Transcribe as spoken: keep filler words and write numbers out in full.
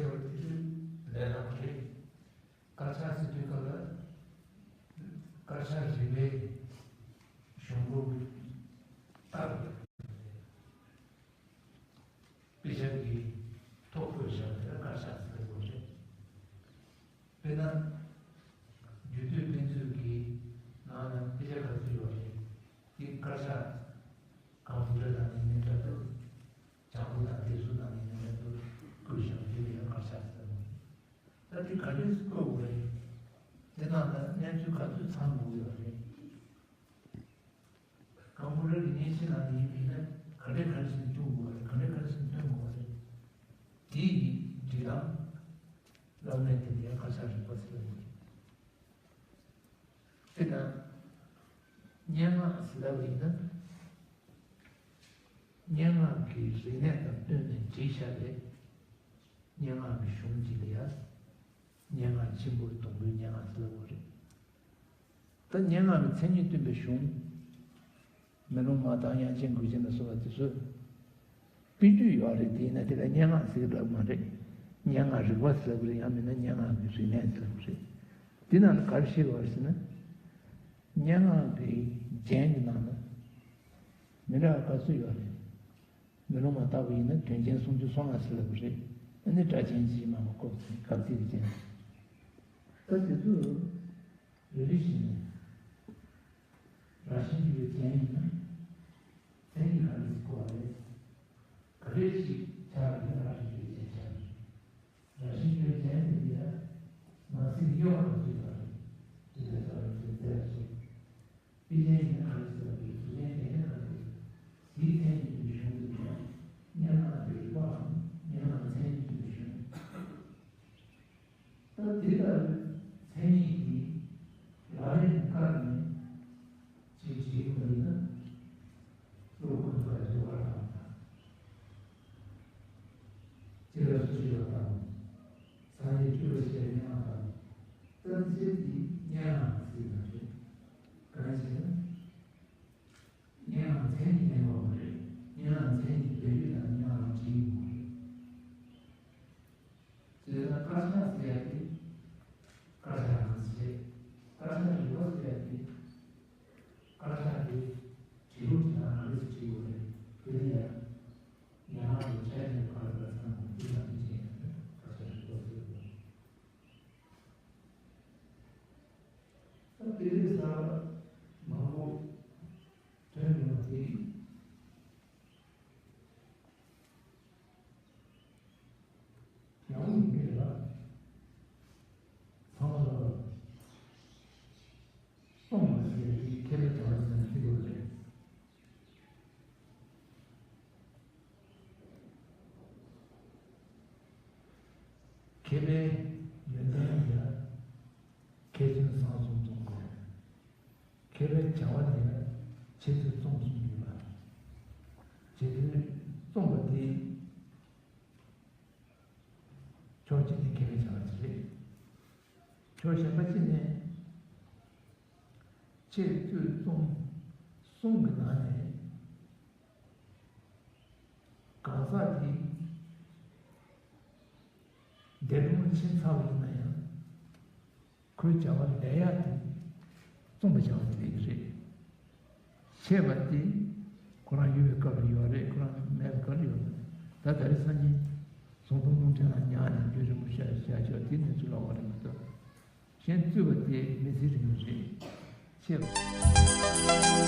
ཟེར་བ་དེ་ཚོའི་ལས་སླ་པོ་རེད། དཀར་ཆག་ཟེར་དུས་སྐབས་ལ་དཀར་ཆག་རིག་པའི་གཞུང་ལུགས་ལྟར་དཔེ་ཆ་གི་ཐོ་བཀོད་བཞག་དེ་ལ་དཀར་ཆག་ཟེར་དགོས་རེད། དཔེར་ན། རྒྱུད་སྟོད་དཔེ་མཛོད་ཀྱི་ནང་ལ་དཔེ་ཆ་ག་ཚོད་ཡོད་རེད། དེ་དཀར་ཆག་གམ་བུ་ཊ་དང་ནི་ནི་འདྲ་འདུག་ཇ་མགོ་དང་དེ་ཚོ་དང་ནི་ནི་འདྲ་འདུག་བཀོད་བཞག་དེ་ལ་ཡང་དཀར་ཆག་ཟེར་བ་རེད། ད་དེ་ག་འདྲས་སུ་བཀོད་དགོས་རེད། དེ་ནང་ལ་གནས་ཚུལ་ག་ཚོད་ཚང་དགོས་ཡོད་རེད། གམ་བུ་ཊ་གི་མཉེན་ཆས་ནང་ལ་ཡིན་པ་ཡིན་ན་ག་འདྲས་ག་འདྲས་སེ་འཇུག་དགོས་རེད། ག་འདྲས་ག་འདྲས་སེ་འདོན་དགོས་རེད། དེ་ཡི་འབྲི་སྟངས་ལབ་ནས་དེ་ལ་ཡང་དཀར་ཆག་རིག་པ་ཟེར་བ་རེད། དེ་ན། སྙན་ངག་ཟེར་ལབ་པ་ཡིན་ན། སྙན་ངག་གི་རིག་གནས་དང་བསྟུན་ནས་བྲིས་བཞག་པའི་སྙན་ངག་གི་གཞུང་ཅིག་ལ་ཡང་སྙན་ངག་ཆེན་པོའི་སྡོང་པོའི་སྙན་ངག་ཟེར་ལབ་པ་རེད། ད་སྙན་ངག་གི་མཚན་ཉིད་སྟོན་པའི་གཞུང་། མེ་ལོང་མ་དང་དབྱངས་ཅན་མགུལ་ཆེན་ལ་སོགས་པ་དེ་ཚོ། དཔེ་རྒྱུད་ཡོད་རེད། དེ་ཡིན་ན་དེ་ལ་སྙན་ངག་ཟེར་གྱི་ལབ་མ་རེད། སྙན་ངག་རིག་པ་ཟེར་དགོས་རེད། ཡང་མིན་ན་སྙན་ངག་གི་རིག་གནས་ཟེར་དགོས་རེད། དེ་ནང་ལ་ག་རེ་བཤད་ཀྱི་ཡོད་རེད་ཟེར་ན། སྙན་ངག་གི་རྒྱན་གྱི་ནང་ལ་མི་འདྲ་བ་ག་ཚོད་ཡོད་རེད། མེ་ལོང་མ་བཏགས་པ་ཡིན་ན་དོན་རྒྱན་སུམ་ཅུ་སོ་ལྔ་ཟེར་ལབ་ཀྱི་རེད། ཨ་ནི་སྒྲ་ཅན་ཅིག་མ་མ་བཀོད་ཚེ་གབ་ཚིག་གི་རྒྱན། ད་དེ་ཚོ་རེ་རེ་བཞིན་ནས་རང་བཞིན་གྱི་རྒྱན་ཡིན་ན། མཚན་ཉིད་ག་འདྲ་ཞིག་གོ་བ་རེད། ག་འདྲ་ཞིག་ཆགས་པ་ཡིན་ན་རང་བཞིན་གྱི་རྒྱན་ཆགས་རེད། རང་བཞིན་གྱི་རྒྱན་དེ་ཡིན་ན་ནང་གསེས་ཀྱི་དབྱེ་བ་དང་བཅས་པ་རེད། དེ་ལས་ཀྱང་རང་བཞིན་རྫས་ལ་སོགས། དཔེ་ཅན་ཡིན་ན་ག་རེ་ཟེར་བ་རེད། གཟུགས་ཅན་རྒྱན་ཡིན་ན་ག་རེ་རེད། དེའི་མཚན་ཉིད་སྟོན་པའི་གཞུང་དེ་ཡིན་ན། སྙན་ངག་གི་རིག་པའམ་སྙན་ངག་མཚན་ཉིད་སྟོན་པའི་གཞུང་། ད་དེ་ལྟ་བུའི་མཚན་ཉིད་ཀྱི་ལག་ལེན་བཀར་ནས་ཅིག་བྲིས་པ་ཡིན་ན། གཙོ་བོ་ཁོ་ཚོ་ལ་འགྱུར་བ་དང་། སྤྱི་ལ་སུ་ཞིག་ལ་དང་། སངས་རྒྱས་བཅུ་པ་ཞེས་སྙན་ངག་དང་། ད་དེ་ཚོ་དེ་སྙན་ངག་ཟེར་གྱི་རེད། གང་ཡིན་ཟེར་ན། སྙན་ངག་མཚན་ཉིད་ལྡན་པ་མ་རེད། སྙན་ངག་མཚན་ཉིད་ལྡན་རྒྱུ་དང་སྙན་ངག་ལ་བྲིས་ཡོད་མ་རེད། དེ་ལྟར་དཀར་ཆག་ཟེར་ཡ་དེ་དཀར་ཆག་རང་བཞིན་རེད། དཀར་ཆག་རིག་པ་ཟེར་ཡ་དེ་དཀར་ཆག་དེ་བྲིས་ལུགས་དེ་དང་ག་འདྲ་སེ་བྲིས་དགོས་རེད། དེ་ནས་ཡང་ཡན་ལག་གི་ཆ་ཤས་ག་རེ་ག་རེ་ཚང་དགོས་དེ་དང་དེ་བྱས་ཡ་དེ་དཀར་ཆག་རིག་པ་ཟེར་དགོས་རེད། ད་དེ་རིགས་གསར་པ་མང་པོ་ཐོན་ཡོང་བ་དེ། ཡང་ཡིན་གྱི་རེད་ལ། ཚང་མ་ལ་སྟོང་པ་ཟེར་ཡག་གི་མཁས་པའི་བྱ་བ་ཞིག་ནང་ཐུག་ཡོད་རེད། མཁས་པའི་ཡོན་ཏན་ལ་མཁས་བཙུན་བཟང་གསུམ་རྫོགས་དགོས། མཁས་པའི་བྱ་བ་དེ་ལ་འཆད་རྩོད་རྩོམ་གསུམ་ཡོད་པ། འཆད་རྩོད་རྩོམ་པ་དེ་ཕྱོགས་གཅིག་ནས་མཁས་པའི་བྱ་བ་ཅིག་རེད། ཕྱོགས་གཞན་པ་གཅིག་ནས་འཆད་རྩོད་རྩོམ་གསུམ་གྱི་ནང་ནས་གང་ཟག་དེ་འདས་གྲོངས་ཕྱིན་ཚར་བ་ཡིན་ན་ཡང་། ཁོའི་བྱ་བ་ལས་ཡག་དེ་རྩོམ་པའི་བྱ་བ་དེ་ལས་ཀྱི་རེད། ཆད་པ་དེ་ཁོ་རང་ཡོད་པའི་སྐབས་ལ་ཡོད་རེད། ཁོ་རང་མེད་པའི་སྐབས་ལ་ཡོད་མ་རེད། ད་ད་རེས་སང་ཉིན་ཟོང་དུང་རླུང་འཕྲིན་ལ་ཉར་ནས་རྒྱུན་རིང་པོ་བཤད་བཤད་ཆོག་དེ་གནས་ཚུལ་ལོགས་པ་རེད་མ་གཏོགས། གཞན་རྩོད་པ་དེ་མི་ཚེ་རིང་པོ་རེད། ཆད་པ།